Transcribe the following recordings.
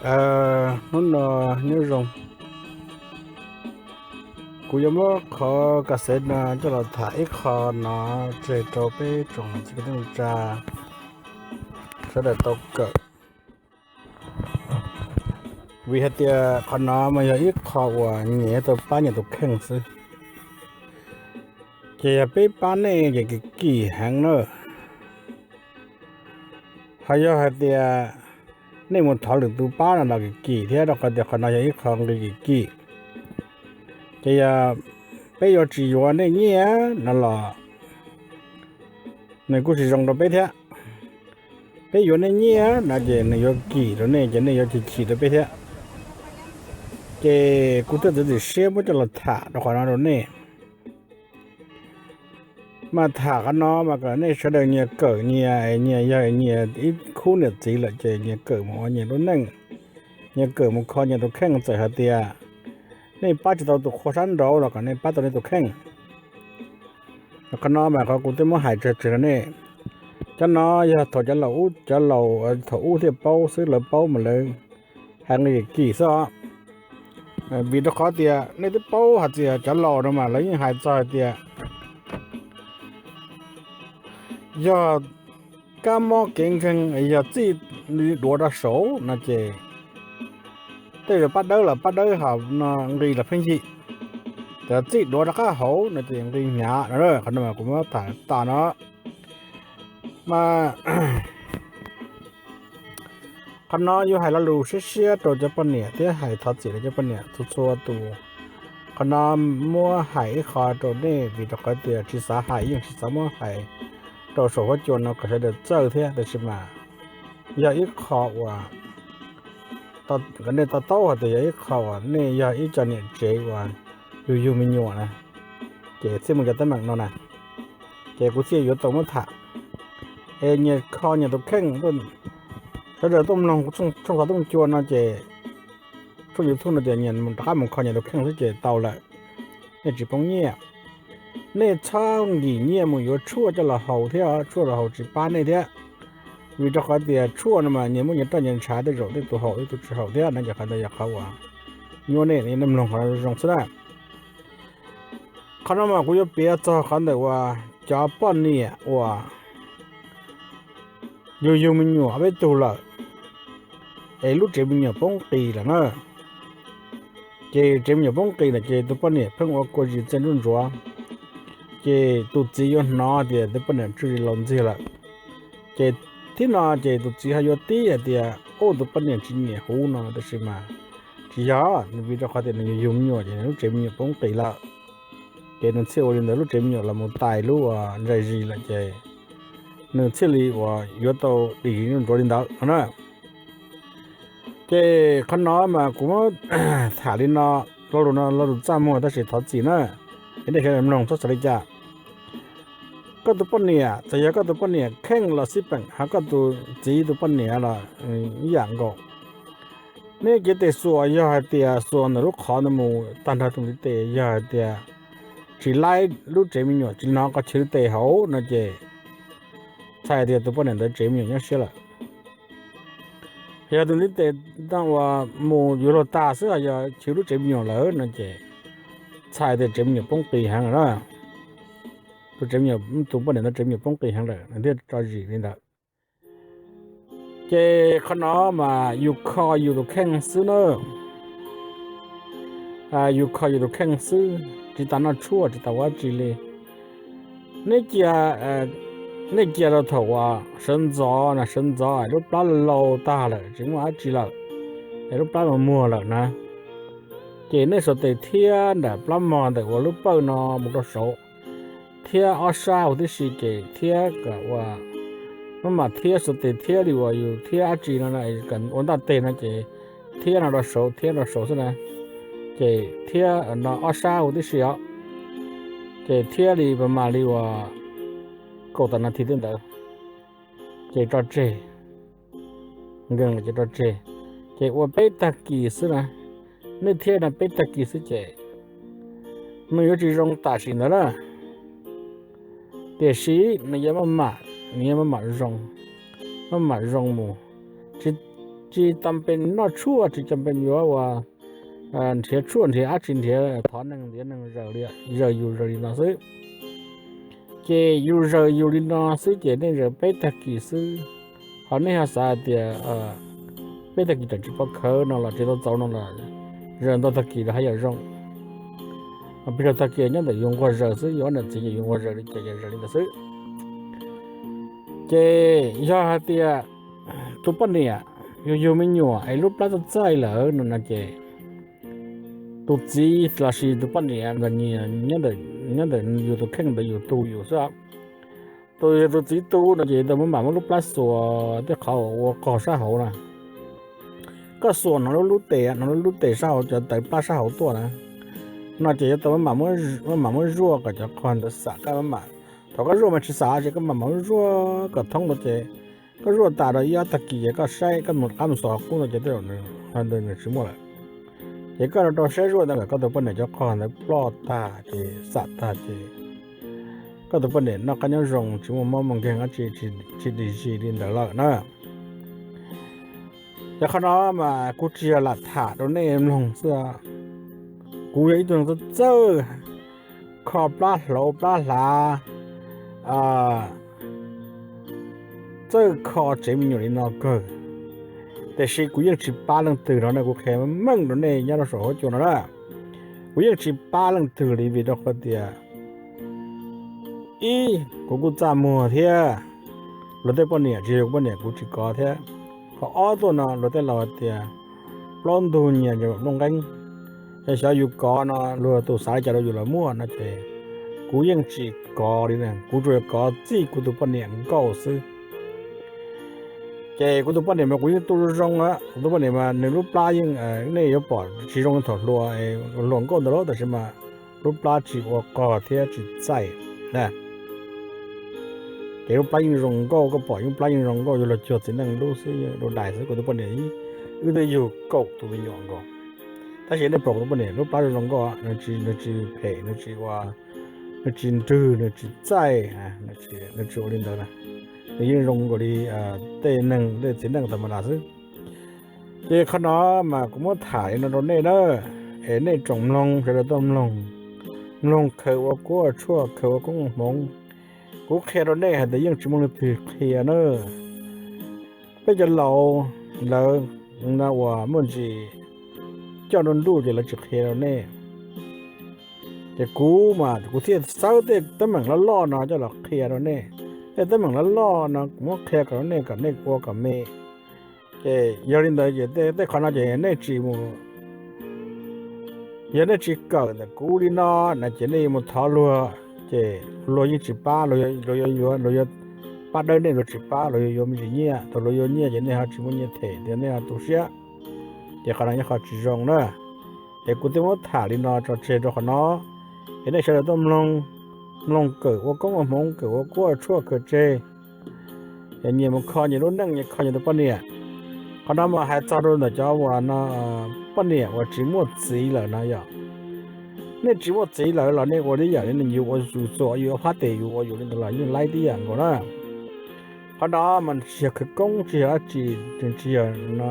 Hnub no nyob zoo, kuv yuav muab qhov kas xev no coj los tham ib qho no tseg rau peb tsoom txiv kwv tij neej tsa sawv daws tau kawm, vim hais tias qhov no mas yog ib qho uas nyias tau pab nyias tus kheej xwb. Ces yog peb pab nej ces kim kim heev na. Ho yog hais tias nej mus thov lwm tus pab no los kim kim thiab, rau qhov tias qhov no yog ib qho nqi kim kim. Ces yog peb yuav tsis yuav nej nyiaj no los nws kuj tsis zoo rau peb thiab. Peb yuav nej nyiaj no ces nws yuav kim rau nej, ces nej yuav chim chim rau peb thiab. Ces kuv thiaj txiav txim siab muab coj los tham rau qhov no rau nej. Mas tham qhov no mas kom nej sawv daws nyias kawm nyias, nyias yog nyias ib khub niam txiv lawm ces nyias kawm mus ua nyias lub neej, nyias kawm mus kho nyias tus kheej. Txawm hais tias nej pab tsis tau tus qhua sab nraud los kom nej pab tau nej tus kheej. Qhov no mas qhov kuv twb muab hais tsawg tsawg rau nej. Cov no yog thaum cov laus, cov laus thaum ub thiaj paub xwb, lawv paub mas lawv hais nqi kim xwb os. Vim rau qhov tias nej twb paub hais tias cov laus no mas lawv yeej hais txog hais tias yog kab mob kev nkeeg, yog txij duav rau saud no ces tej zaum pab dawb los pab dawb, ho no nqi los pheej yim. Ces txij duav rov qab hauv no ces nqi hnyav no. Qhov no mas kuv muab tham tas no. Mas qhov no yuav hais lo lus siab siab rau cov poj niam thiab hais thov txim rau cov poj niam txhua txhua tus. Qhov no muab hais ib qho rau nej vim rau qhov tias tsis xav hais yeej tsis xav muab hais rau saum huab cua no kom sawv daws txawj thiab, tab sis mas yog ib qho uas nej to taub hais tias yog ib qho uas nej yog ib co niam tsev uas yug yug me nyuam na, ces thiaj mus cov teeb meem no na, ces kuv thiaj yuav tau muab tham. Es nyias kho nyias tus kheej, sawv daws tuaj mloog tshooj xov tooj cua no ces tshooj YouTube no ces nyias rov qab mus kho nyias tus kheej xwb ces tau lawm, nej tsis poob nyiaj. Nej txhob nkim nyiaj mus yuav tshuaj coj los haus thiab, tshuaj los haus tsis pab nej thiab. Vim rau qhov tias tshuaj no mas nyias muaj nyias roj nyias ntshav, tej zaum tej tus haus tej tus tsis haus thiab no ces qhov ntawd yog qhov uas nyuaj nej, nej mloog qhov zoo xwb na. Qhov no mas kuv yuav piav txog qhov ntawm uas cov poj niam uas yug yug me nyuam ob peb tug lawm, es lub tsev me nyuam poob qis lawm na. Ces tsev me nyuam poob qis lawm ces tus poj niam pheej ua kua zis txia ntsuj ntsuav, ces tus txiv yuav hnov tias tus poj niam tsuj zis laus ntxiag lawm. Ces thib no ces tus txiv ho yuav tib hais tias, ub, tus poj niam tsis nyiam kuv no, tab sis mas tsis yog, vim rau qhov tias nws yug yug me nyuam ces nws lub tsev me nyuam poob qis lawm. Ces nws thiaj ua li ntawd, lub tsev me nyuam los mus tais lub uas ntsais zis lawm ces nws thiaj li uas yuav tau dim zis ntsuav li ntawd no na. Ces qhov no mas kuv muab tham li no, lo lus no lo lus txaj muag tab sis thov txim na, es nej sawv daws mloog txhob xav li cas. Koj tus poj niam, txawm yog koj tus poj niam kheej los xij peem, ho koj tus txiv tus poj niam los ib yam nkaus. Nej cev tes xuas yog hais tias xuas ntawm lub qhov ntawd mus tag nrho tus ntiv tes, yog hais tias tsis laib lub tsev me nyuam, tsis hnov qhov chaw tes hauv no ces txhais tias tus poj niam ntawd tsev me nyuam nyob siab lawm. Yog tus ntiv tes uas mus yuav luag tag xwb, yog chaw lub tsev me nyuam lawm no ces txhais tias tsev me nyuam poob qis heev lawm na. Tus tsev me nyuam, tus poj niam ntawd tsev me nyuam poob qis heev lawm nws thiaj tso zis li ntawd. Ces qhov no mas yus kho yus tus kheej xwb na. Yus kho yus tus kheej xwb, tsis tas noj tshuaj, tsis tas ua dab tsi li. Nej cia, nej cia rau thaum uas sawv ntxov na, sawv ntxov lub plab laus tag lawm tsis muaj dab tsi lawm, es lub plab muag muag lawm na, ces nej xuas tes thiab nram plab mog ntawm uas lub pawj no mus rau saud, thiab ob sab huv tib si ces thiab kom uas maj mam thiab xuas tes thiab li uas yus thiab dab tsi no, kom ua ntaj teg no ces thiab no rau saud, thiab rau saud xwb na. Ces thiab no ob sab huv tib si os, ces thiab li mas li uas kaum tawm nas this tej ntawd, ces tso tseg, nkees ces tso tseg, ces ua peb tag kis xwb na. Nej thiab no peb tag kis xwb ces nws yuav tsis zoo tam sim ntawd na, tiam sis nws yuav maj mam, nws yuav maj mam zoo, maj mam zoo mus, tsis tsis tam pes noj tshuaj, tsis tam pes yuav uas nrhiav tshuaj nrhiav dab tsi nrhiav, thov neeg ntiav neeg zaws yus zaws li no xwb. Ces yus zaws yus li no xwb ces nej zaws peb tag kis xwb. Ho nej ho xav hais tias peb tag kis tseem tsis pov khawv no los tsis tau txaus no los zaws ntau tag kis los haj yam zoo. Peb tag kis nyob ntawm yus nquag zaws xwb, yus ob niam txiv ces yus nquag zaws li cas ces zaws li ntawd xwb. Ces yog hais tias tus poj niam yug yug me nyuam es lub plab txaij txaij lawm no no ces tus txiv lossis tus poj niam nyias nyob ntawm yus tus kheej ntawd yus tu yus xwb. Tus yog tus txiv tu no ces tau mam muab lub plab xuas tej qhov ua qog sab hauv na. Koj xuas hnov lub lub tes, hnov lub lub tes sab hauv cov tawv plab sab hauv tuaj na. No ces yuav tau mam muab zuaj kom cov qog ntawd xam, koj mam, thaum koj zuaj mas tsis xam ces koj mam mam zuaj kom thoob rau ces koj zuaj tas rau ib ob tag kis ces koj saib koj mus qab mus xos qub no ces tej zaum nws tsis muaj lawm. Ces koj rau saib zuaj ntawd kom koj tus poj niam cov qog ntawd ploj tag ces xam tag ces koj tus poj niam noj qab nyob zoo tsis muaj mob muaj nkeeg dab tsi, tsis dim zis li ntawd lawm na. Ces qhov no mas kuv tsis yog lam tham rau nej mloog xwb, kuv yog ib tug neeg txawj kho plab hlauv plab hlav, txawj kho tsev me nyuam li no kawg. Tiam sis kuv yeej tsis pab leej twg no ne, kuv qhia meej rau nej nyob rau saum huab cua no na. Kuv yeej tsis pab leej twg li vim rau qhov tias ib, kuv kuj txaj muag thiab, luag tej poj niam tsis yog kuv poj niam kuv tsis kov thiab. Qhov ob tuaj no luag tej laus hais tias plaub ntug nyias nyob nplooj nqeeb, yog xyov yus kov no luag tus xav li cas rau yus los muaj no ces kuv yeej tsis kov li na, kuv tsuas yog kov txij kuv tus poj niam nkauj xwb. Ces kuv tus poj niam mas kuv yeej tu zoo zoo, kuv tus poj niam mas nws lub plab yeej, nej yuav pom tsis zoo thaum hluas, hluas nkauj ntawd lawm tab sis mas lub plab tsis ua qog thiab tsis txaij na. Ces lub plab yeej zoo nkauj, koj pom yeej plab yeej zoo nkauj, yuav luag cuag txiv neej lub xwb, dua dais xwb. Kuv tus poj niam wb twb yug kaum tus me nyuam nkaus, tab sis nej pom kuv tus poj niam lub plab zoo zoo nkauj, nws tsis phem, nws tsis ua, nws tsis nrwg, nws tsis txaij, nws tsis ua li ntawd na. Nws yeej zoo nkaus li tej neeg tej txiv neej tau mas das xwb. Ces qhov no mas kuv muab tham li no rau nej na, es nej tsoom mloog sawv daws tuaj mloog, mloog khaws ua kuab ua tshuaj khaws ua koob ua hmoov. Kuv qhia rau nej hais tias yeej tsis muaj leej twg qhia na. Peb cov laus lawv no uas muaj ntsis coj nruj nruj ces lawv tsis qhia rau nej. Ces kuv mas kuv thiaj xawb tej teeb meem loj loj no coj los qhia rau nej. Tej teeb meem loj loj no kuv muab qhia kom rau nej kom nej ua kom me. Ces yog li ntawd ces tej qhov no ces nej tsis mus, yog nej tsis kawm ntawm kuv li no na ces nej yuav mus thov luag, ces luag yeej tsis pab, luag yuav pab dawb nej luag tsis pab, luag yuav yuav me ntsis nyiaj, thaum luag yuav nyiaj ces nej ho tsis muaj nyiaj them tias nej ho tu siab. Ces qhov no yog qhov tsis zoo na. Es kuv thiaj muab tham li no tso tseg rau qhov no, es nej sawv daws tuaj mloog, mloog kawm ua koob ua hmoov, kawm ua kuab ua tshuaj khaws tseg, es nyias mus kho nyias lub neej, nyias kho nyias tus poj niam. Qhov no mas hais txog rau ntawm cov uas no, poj niam uas tsis muaj txiv lawm no yog, nej tsis muaj txiv lawm los nej ua tib yam li yus ua yus txuas yus ob phab tes yus ua yus li ntawd los yeej laib tib yam nkaus na. Qhov no mas tsis yog khawv koob, tsis yog dab tsi, tsis yog no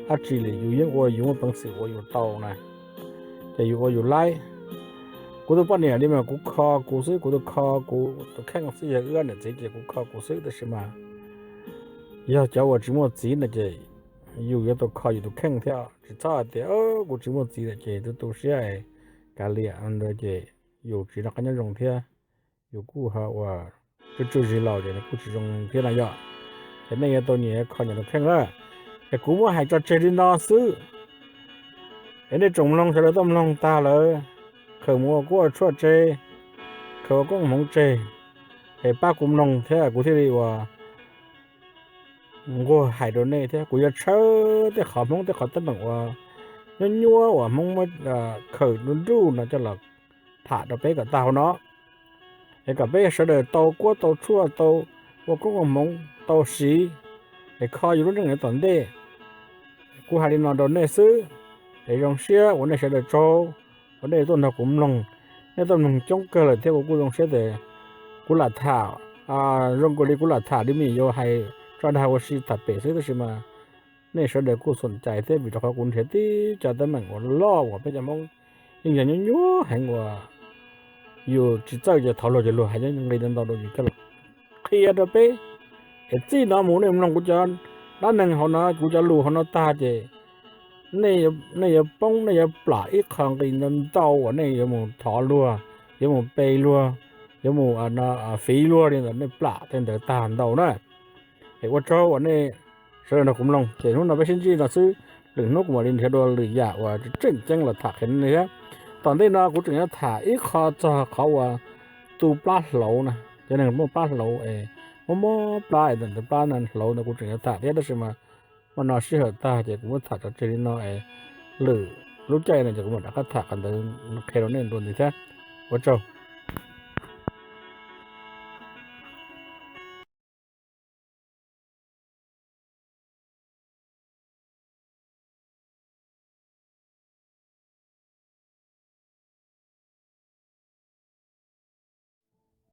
dab tsi li, yus yeej ua yus muaj peev xwm ua yus tau na, ces yus ua yus laib. Kuv tus poj niam li mas kuv kho kuv xwb, kuv tus kho kuv tus kheej xwb, yog wb niam txiv ces kuv kho kuv xwb, tab sis mas yog cov uas tsis muaj txiv no ces yus yuav tau kho yus tus kheej thiab, tsis txhob hais tias kuv tsis muaj txiv lawm ces tu tu siab kav liam ntawd ces yus tsis noj qab nyob zoo thiab, yus kuj ho uas tsuj tsuj zis laus ces nws kuj tsis zoo thiab no yog. Ces nej yuav tau nyias kho nyias tus kheej na. Es kuv muab hais tso tseg li no xwb. Es nej tsoom mloog sawv daws tuaj mloog tag lawm, khaws mus ua kuab ua tshuaj tseg, khaws ua koob hmoov tseg, es pab kuv mloog thiab kuv thiaj li uas nquag hais rau nej thiab. Kuv yuav tshawb tej qhov Hmoob tej qhov teeb meem uas nyuaj nyuaj uas Hmoob muab khaws nruj nruj no coj los tham rau peb kom tag hauv no, es kom peb sawv daws tau kuab tau tshuaj tau ua koob ua hmoov tau siv, es kho yus lub neej yav tom ntej. Kuv hais li no rau nej xwb, es zoo siab ua nej sawv daws tsaug uas nej tuaj nrog kuv mloog. Nej tuaj mloog coob kawg lawm thiab kuv kuj zoo siab tias kuv lam tham, zoo kawg li kuv lam tham li me nyuam yaus hais tso dag ua si tham pem xwb, tab sis mas nej sawv daws kuj xoom cai thiab, vim rau qhov kuv nrhiav tib co teeb meem uas loj uas peb cov Hmoob yeej yog nyuaj nyuaj heev uas yus tsis txawj ces thov luag ces luag hais nqi ntau ntau rau yus coj los qhia rau peb. Es txij no mus nej mloog kuv cov dab neeg hauv no, kuv cov lus hauv no tag ces nej yuav poob, nej yuav plam ib qho nqi ntau ntau uas nej yuav mus thov luag, yuav mus pe luag, yuav mus fiv luag li ntawd, nej plam tej ntawd tag ntau na. Es ua tsaug uas nej sawv daws nrog kuv mloog, ces hnub no peb sib ntsib no xwb, lwm hnub kuv mam li nrhiav dua lwm yam uas tseem ceeb los tham qhia nej thiab. Tom ntej no kuv tseem yuav tham ib qho txog qhov uas tu plab hlauv na, cov neeg muaj plab hlauv es mob mob plab es ntawm plab no hlauv ntawd kuv tseem yuav tham thiab, tab sis mas hmo no sij hawm tag ces kuv muab tham tso tseg li no es lwm lub caij no ces kuv mam rov qab tham qhov ntawd qhia rau nej dua ntxiv thiab. Ua tsaug.